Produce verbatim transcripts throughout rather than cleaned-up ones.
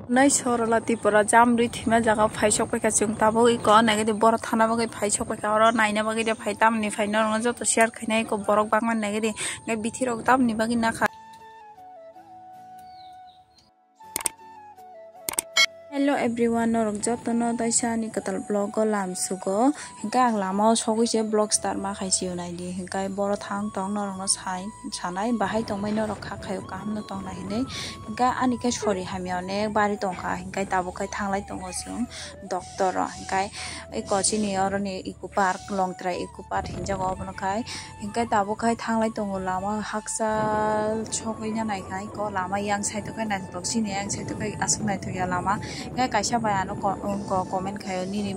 Nai Sorola Tripura jam rwi thwima jaga phai sok paikha chwng tabuk iko nai gidi borok thana bagwi phai sok paikha oro naina bagwi de phai tamni phai norokno joto share khainai iko borok bangma nai gidi nai bithi rok tamni bagwi nakha. Hello everyone, norok jotono taisa ani kwtal vlog o lam sugo. Hinkhe ang lama o sogwi se vlog start ma khai sio naidi. Hinkhe boro thang tong norokno sai sanai bahai tongbai norok kha khaio kaham no tong nai hinwi. Hinkhe ani khe sori hamya onek bari tongkha hinkhe tabuk khai thanglai tongo chwng doctor o. Hinkhe eko chini oroni eco park Longtrai eco park hinjago obono khai. Hinkhe tabuk khai thanglai tongo lama hakchal sogwi ya naikha eko lama yang side o khai naithotok chini yang side o khai aswk naithok ya lama. Hinkhe kaisa bai ano ko-, ko-, comment khaio nini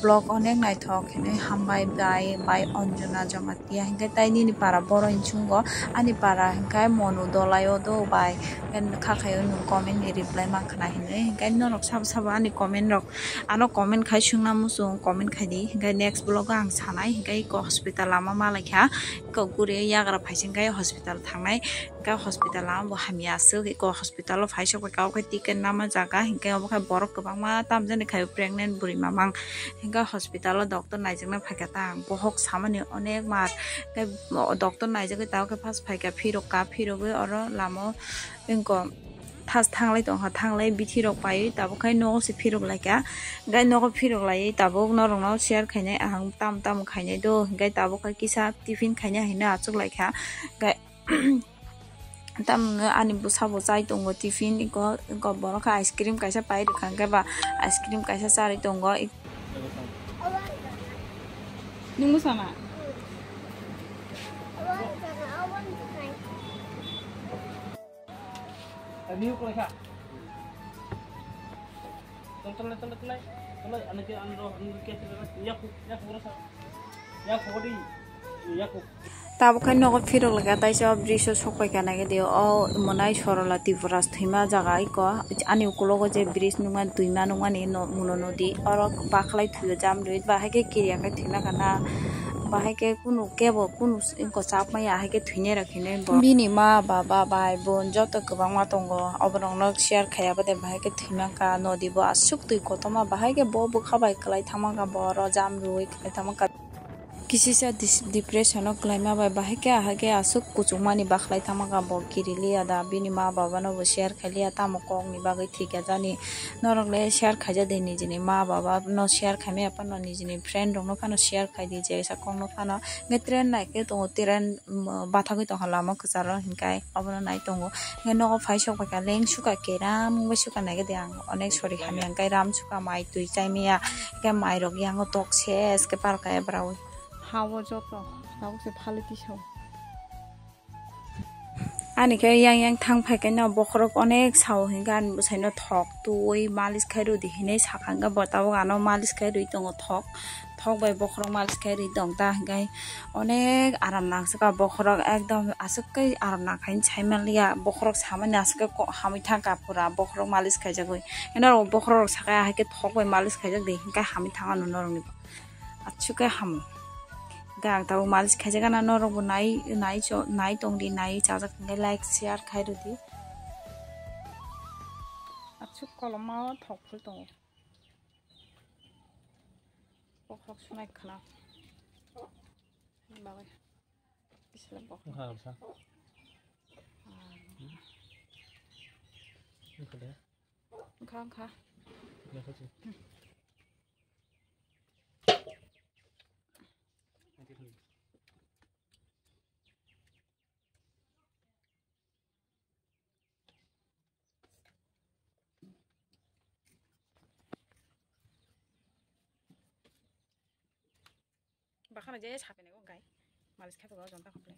vlog onek naithok hinwi hambai bai, bai Anjuna Jamatia. Hinkhe tai nini para boro hinchungo ani para hinkhe Monu Dolai o do bai. Hinkhe kha khaio nwng comment ni reply mankha na hinwi. Hinkhe norok sabo sabo ani comment rok ano comment khai swngna muchung comment khai di. Hinkhe next vlog o ang sanai hinkhe eko hospital lama malaikha. Eko guri yagra phaising khai hospital thangnai. Hinkhe hospital lama bo hamya aswk eko hospital o phaisok bai kha obo khe ticket nama jaga hinkhe obo khe borok kwbangma tamjani khaio pregnant bwrwi mamang hinkhe hospital o doctor naijakna phaikha ta ang bohok samani onek mar hinkhe doctor naijagwi tabuk khe first phaikha phirok ka phirogwi oro lama o wngkha. Thas thanglai tongkha thanglai bithi rok paiwi tabuk khai nogo se phirok laikha hinkhe nogo phirok laiwi tabuk norokno share khainai ahang tam tam khainai do hinkhe tabuk khai kisa tiffin khaina hinwi achuk laikha hinkhe. Tamno ani bwsa bo chai tongo tiffin eko, eko borok khe ice cream kaisa pai rwkha hinkhe ba ice cream kaisa charwi tongo. Nwng bwsana? Tabuk khai nogo phirok leka taisa o bridge o sok paikha naikhe de o mwnai Sorola Tripura thwima jaga eko ani ukulogo je bridge nukmani twima nukmani no-, muno nodi oro bakhlai thwio jam rwi bahai khe kiriya khe thwima kana bahai khe kunu kebo kunu eko chap maya hai khe thwinai rok hinwi bo bini ma baba bai bon joto kwbangma tongo oborokno share khaiya bade bahai khe thwima ka nodi bo aswk twi kotorma bahai khe bo bwkha bai kwlai thangma ka bo oro jam rwi kwlai thangma ka. Kisisa dis-, depression o kwlaima bai bahai khe ahai khe aswk kuchukmani bakhlai tangma ka bo kiri liya da bini ma baba no bo share khai liya tamo kok ni bagwi thwikha jani norok le share khaijak de nijini ma baba no share khaimaya phano nijini friend rok no phano share khai di jesa kok no phano hwnkhe train nai khe tongo train bathagwi tongkha lama kwcharo hinkhai obono nai tongo hwnkhe nogo phai sok paikha leng sukha keram wngwi sukha naikhe de ang onek sori hamya hwnkhe ram sukha mai twi chaimaya. Khe mairok yango tok ses khe palka ebra o. Hawo joto tabuk se phali tisao. Ani khe yang yang thang phai khe no bokhorok onek sao hinkhe ani bwsai no thok twi malis khai rw di hinwi sakha hinkhe bo tabuk ano malis khai rwi tongo thok. Thok bai bokhorok malis khai rwi tong ta hinkhe onek aram nang swkha bokhorok ekdom aswk khe aram nang khai sai manliya bokhorok samani aswk khe hamwi thangkha pura bokhorok malis khaijagwi. Eno bokhorok sakai ahai khe thok bai malis khaijak di hinkhe hamwi thang ano norokni aswk khe hamo. Hinkhe ang tabuk malis khaijak gana norokbo nai nai cho nai tongdi nai chajak hinkhe like share khai rwdi. Aswk koloma o thok phul tongo. Bokhorok sunai khna. Bagwi. Bisla bokhorok. Wngkha, wngkha. Ah. Wngkha de. Wngkha, wngkha. Wngkha se. Hmm. Bakhana je sape nego gai. Malis khe to jonta khuple.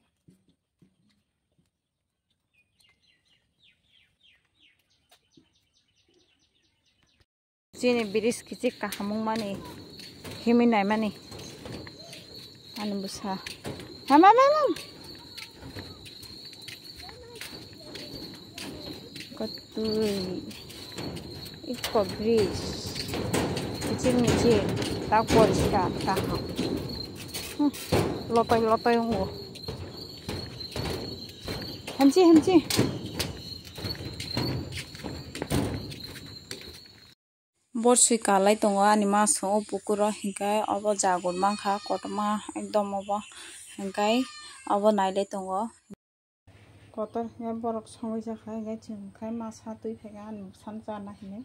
Chini bridge kichik kaham wngmani, himwi naimani. Ani bwsa. Mama, mama. Kotui. Iko bridge. Kichik michik. Ta poriskar kaham. Hmm. Lotoi lotoi wngo. Hamchi, hamchi. Borsoi kalai tongo ani ma song o pukuro, hinkhe obo jagur mankha kotorma ekdom obo, hinkhe obo nailai tongo. Kotor hinkhe borok songwi jakha, hinkhe chwng khai masa twi phaikha ani bwsano chana hinwi,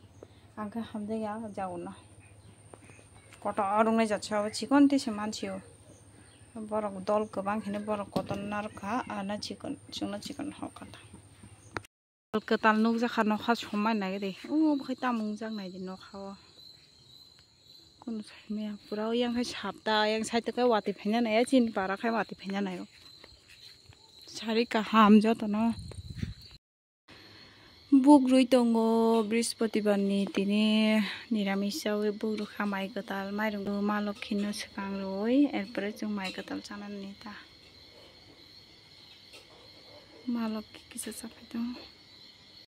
ang khe hamjakya jagurno. Kotor wngnai jatsa obo chikon tei se mansio. Borok dol kwbang hinwi borok kotor narwkha, ano chikon, chwngno chikon hokha ta. Kwtal nukjakha nokha somai nai de. O bwkhai tamo wngjak nai de nokha o. Kunu saimaya pura yang khai sapta, yang side kai watwi phaina nai, chini para khai watwi phaina nai o. Sari kaham jotono. Buk rwi tongo Brihaspatibar ni tini niramis chawi buk rwkha mai kwtal mairung ma lokhi no swkang rwi, erpore chwng mai kwtal chanani ta. Ma lokhi kisa chapai tongo.